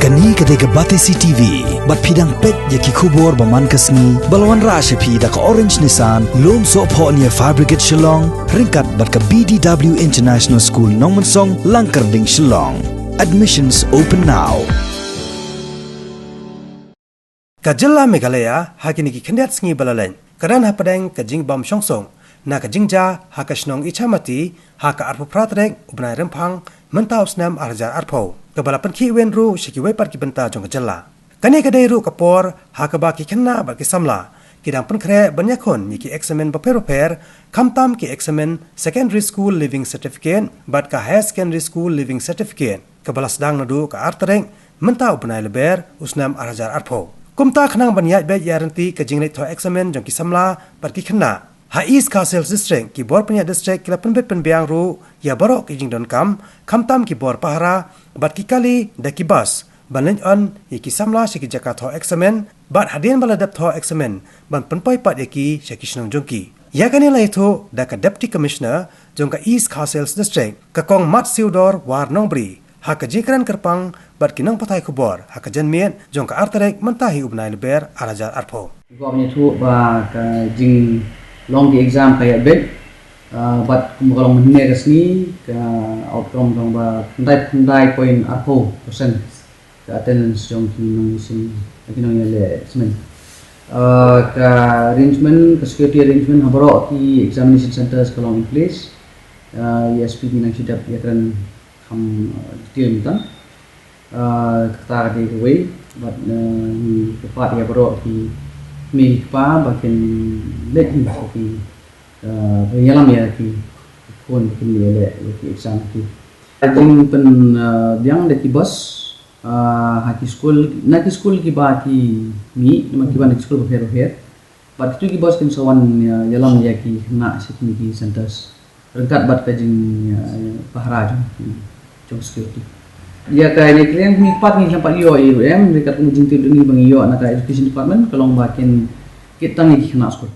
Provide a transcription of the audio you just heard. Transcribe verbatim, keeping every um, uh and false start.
Kane ka dei ka Batesi T V, bad phi dang peit ïa ki khubor ba man ka sngi, ba la wanrah sha phi da ka Orange Nissan, Lumsohphoh near Fire Brigade Shillong, ryngkat bad ka B D W International School Nongmensong, Langkyrding, Shillong. Admissions open now. Ka jylla Meghalaya, ha kine ki khyndiat sngi ba la leit, ka don hapdeng ka jingbym shong suk na ka jingjia ha ka shnong Ichamati, ha ka arphew phra tarik u bnai Rymphang, mynta u snem ar hajar arphew, kaba la pynkhih win ruh sha kiwei pat ki bynta jong ka jylla. Kane ka dei ruh ka por ha kaba ki khynnah bad ki samla ki dang pynkhreh ban ïakhun ïa ki eksamin bapher bapher, khamtam ki eksamin Secondary School Leaving Certificate bad ka Higher Secondary School Leaving Certificate, kaba la sdang naduh ka ar tarik mynta u bnai Lber u snem ar hajar arphew. Kumta, khnang ban ïaid beit ïaryntih ka jingleit thoh eksamin jong ki samla bad ki khynnah, ha East Khasi Hills District, ki bor pynïaid district ki la pynbit pynbiang ruh ïa baroh ki jingdonkam, khamtam ki bor pahara bad ki kali da ki bus, ban leit on ïa ki samla sha ki jaka thoh eksamin, bad hadien ba la dep thoh eksamin, ban pynpoi pat ïa ki sha ki shnong jong ki. Ïa kane la ïathuh da ka Deputy Commissioner jong ka East Khasi Hills District, ka Kong Matsiewdor Warnongbri, ha ka jingkren kyrpang bad ki nongpathai khubor ha ka janmiet jong ka ar tarik mynta hi u bnai Lber ar hajar arphew. Ko ïathuh ba ka jinglong ki exam ka ïaid beit, ah, bad kumba ka long mynne ka sngi, ka outcome ka long ba khyndai, khyndai point arphew percent ka attendance jong ki nongïaseng, ki nongïaleh eksamin. Ah, ka arrangement, ka security arrangement ha baroh ki examination centers ka long in place. Ah, ïa S P ki nang shu dep ïakren kham, ah, detail mynta. Ah, kata ka dei kawei, bad, ah, ngi kyrpad ïa baroh ki kmie ki kpa ba kin leit hi ha ki, ah, ba ïalam ïa ki khun ba kin ïaleh ïa ki exam ki. Ka jingpyn, ah, biang da ki bus, ah, ha ki skul, na ki skul kiba ki mih, namar kiba na ki skul bapher bapher. Bad kitu ki bus kin sa wan, ah, ïalam ïa ki khynnah sha kine ki centers ryngkat bad ka jing, ah, pahara jong, jong security. Ïa ka, ïa ka liang ngi pat ngi khlem pat ïoh ïa ruh em, ryngkat kum jingtip ngi ba ngi ïoh na ka education department, ka long ba kin kit tang ïa ki khynnah skul.